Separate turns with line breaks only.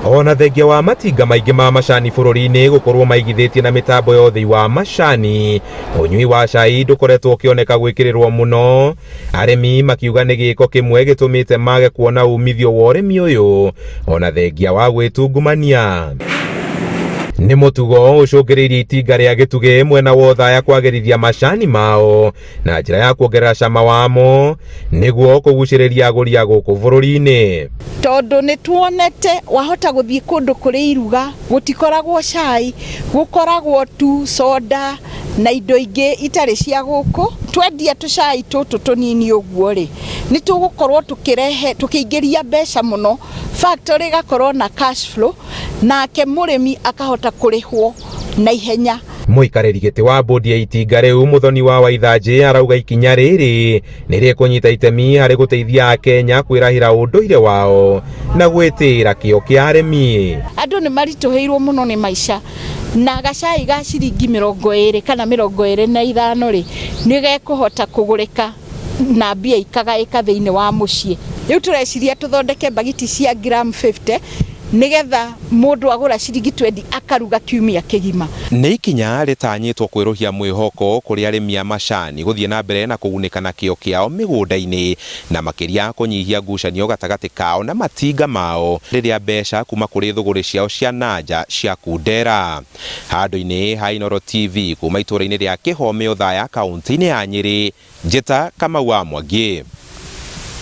Ona thengia wa matinga maingĩ ma macani bũrũri-inĩ gũkorwo maigithĩtie na mĩtambo ya ũthĩi wa macani, ũnyui wa cai ndũkoretwo ũkĩoneka gwĩkĩrĩrwo mũno. Arĩmi makiuga nĩ gĩko kĩmwe gĩtũmĩte mage kuona umithio wa ũrĩmi ũyũ ona thengia wa gwĩtungumania. Nĩ mũtugo ũcũngĩrĩirie itinga rĩa gĩtugĩ mwena wa Othaya kwagĩrithia macani mao na njĩra ya kuongerera cama wamo nĩguo kũgucĩrĩria agũri a gũkũ bũrũri-inĩ.
Tondũ nĩ tuonete wahota gũthiĩ kũndũ kũrĩ iruga gũtikoragwo cai, gũkoragwo tu soda na indo ingĩ itarĩ cia gũkũ. Twendia tũcai tũtũ tũnini ũguo rĩ, nĩ tũgũkorwo tũkĩrehe tũkĩingĩria mbeca mũno, factory ĩgakorwo na cash flow, nake mũrĩmi akahota kũrĩhwo na ihenya.
Mũikarĩri gĩtĩ wa bodi ya itinga rĩu Mũthoni wa Waithanjĩ arauga ikinya rĩrĩ nĩ rĩkũnyita itemi harĩ gũteithia Akenya kwĩrahĩra ũndũire wao na gwĩtĩĩra kĩo kĩa arĩmi.
Andũ nĩ maritũhĩirwo mũno nĩ maica na gacai ga ciringi 20 kana 25 rĩ, nĩ gekũhota kũgũrĩka na mbia ikagaĩka thĩinĩ wa mũciĩ. Rĩu tũreciria tũthondeke mbagiti cia gram 50 nĩgetha mũndũ agũra ciringi 20 akaruga kiumia kĩgima.
Nĩ ikinya rĩtanyĩtwo kwerũhia mwĩhoko kũrĩ arĩmi a macani gũthiĩ na mbere na kũgunĩka na kĩo kĩao mĩgũnda-inĩ na makĩria kũnyihia ngucanio gatagatĩ kao na matinga mao rĩrĩa mbeca kuma kũrĩ thũgũrĩ ciao cia na nja ciakundera. Handũ-inĩ ha Inooro TV kuma itũũra-inĩ rĩa Kĩhome Othaya kauntĩ-inĩ ya Nyĩrĩ, Njĩta Kamau wa Mwangi.